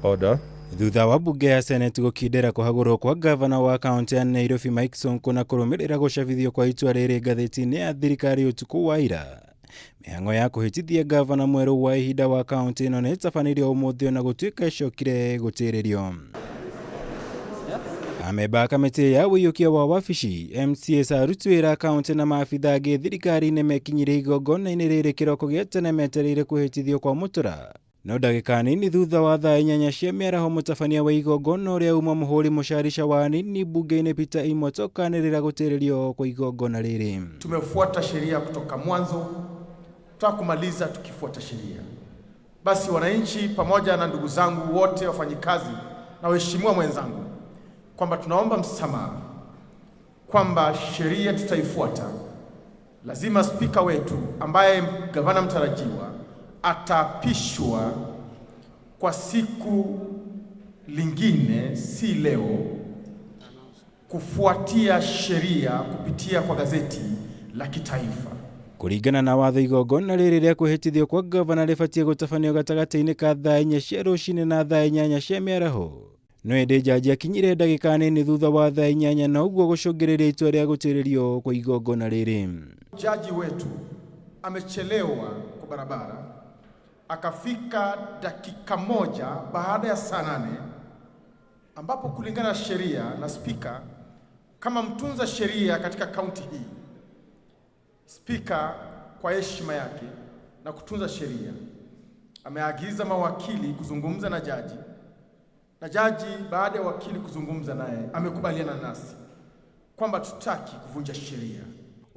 Order. Thutha wa bunge ya Senate gũkindĩra kũhagũrwo kwa gavana wa kaunti ya Nairobi Mike Sonko na kũrũmĩrĩra gũcabithio kwa itua rĩrĩ ngathĩti-inĩ ya thirikari ũtukũ wa ira, mĩhang'o ya kũhĩtithia gavana mwerũ wa ihinda wa kaunti ĩno nĩ ĩtabanĩrio ũmũthĩ ona gũtuĩka ĩcokire gũtĩrĩrio. Amemba a kamĩtĩ ya ũiyũkia wa wabici MCAs, aruti wĩra kaunti na maabitha angĩ thirikari-inĩ mekinyirie igongona-inĩ rĩrĩ kĩroko gĩa tene metereire kwĩhĩtithio kwa mũtura. No ndagĩka nini thutha wa thaa 8 cia mĩaraho, mũtabania wa igongona ũrĩa uma mũhũri mũcarica wa anini bunge-inĩ Peter Imwotoka anĩrĩra gũtĩrĩrio kwa igongona rĩrĩ. Tumefuata sheria kutoka mwanzo, tutakumaliza tukifuata sheria. Basi wananchi pamoja na ndugu zangu wote wafanyikazi na waheshimiwa mwenzangu, kwamba tunaomba msamaha kwamba sheria tutaifuata. Lazima spika wetu ambaye gavana mtarajiwa ataapishwa kwa siku lingine, si leo, kufuatia sheria kupitia kwa gazeti la kitaifa. Kũringana na watho, igongona rĩrĩ rĩa kwĩhĩtithio kwa gavana rĩbatiĩ gũtabanio gatagatĩ-inĩ ka thaa 4 cia rũcinĩ na thaa 8 cia mĩaraho, no ĩndĩ jaji akinyire ndagĩka nini thutha wa thaa 8 na ũguo gũcũngĩrĩria itua rĩa gũtĩrĩrio kwa igongona rĩrĩ. Jaji wetu amechelewa kwa barabara, akafika dakika 1 baada ya saa 8, ambapo kulingana na sheria na spika kama mtunza sheria katika kaunti hii, spika kwa heshima yake na kutunza sheria ameagiza mawakili kuzungumza na jaji, na jaji baada ya wakili kuzungumza naye amekubaliana nasi kwamba tutaki kuvunja sheria.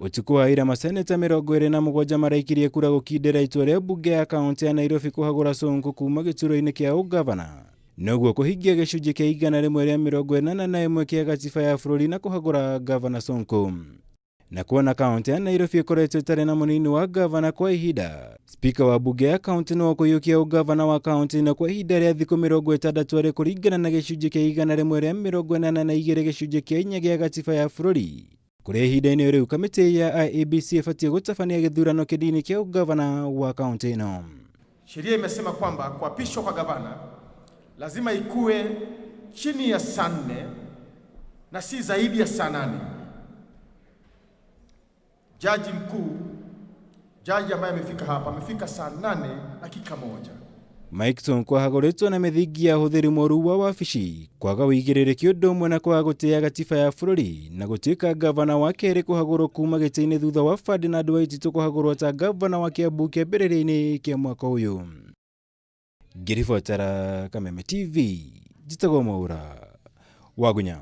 Ũtukũ wa ira, maseneta 27 maraikirie kura gũkindĩra itua rĩa bunge ya kaunti ya Nairobi kũhagũra Sonko kuma gĩturwa-inĩ kĩa ũgavana, noguo kũhingia gĩcunjĩ kĩa 181 kĩa gatiba ya bũrũri na kũhagũra gavana Sonko. Na kuona kaunti ya Nairobi ĩkoretwo ĩtarĩ na mũnini wa gavana kwa ihinda, spika wa bunge ya kaunti no kũiyũkia ũgavana wa kaunti na kwa ihinda rĩa thikũ 60 arĩ kũringana na gĩcunjĩ kĩa 182 gĩcunjĩ kĩa 4 gĩa gatiba ya bũrũri, kũrĩa ihinda-inĩ rĩu kamĩtĩ ya IEBC ĩbatiĩ gũtabania gĩthurano kĩnini kĩa ũgavana wa kaunti ĩno. Sheria imesema kwamba kuapishwa kwa gavana lazima ikuwe chini ya saa 4 na si zaidi ya saa 8. Jaji mkuu, jaji ambaye amefika hapa, amefika saa 8 dakika 1. Mike Sonko ahagũrĩtwo na mĩthingi ya ũhũthĩri mũru wa wabici, kwaga ũigĩrĩrĩki ũndũ ũmwe na kwaga gũtĩĩa gatiba ya bũrũri, na gũtuĩka gavana wa kerĩ kũhagũrwo kuma gĩtĩ-inĩ thutha wa Ferdinand Waititu kũhagũrwo ta gavana wa Kiambu kĩambĩrĩria-inĩ kĩa mwaka ũyũ. Ngĩribotera Kameme TV, njĩtagwo Mwaura Wagunya.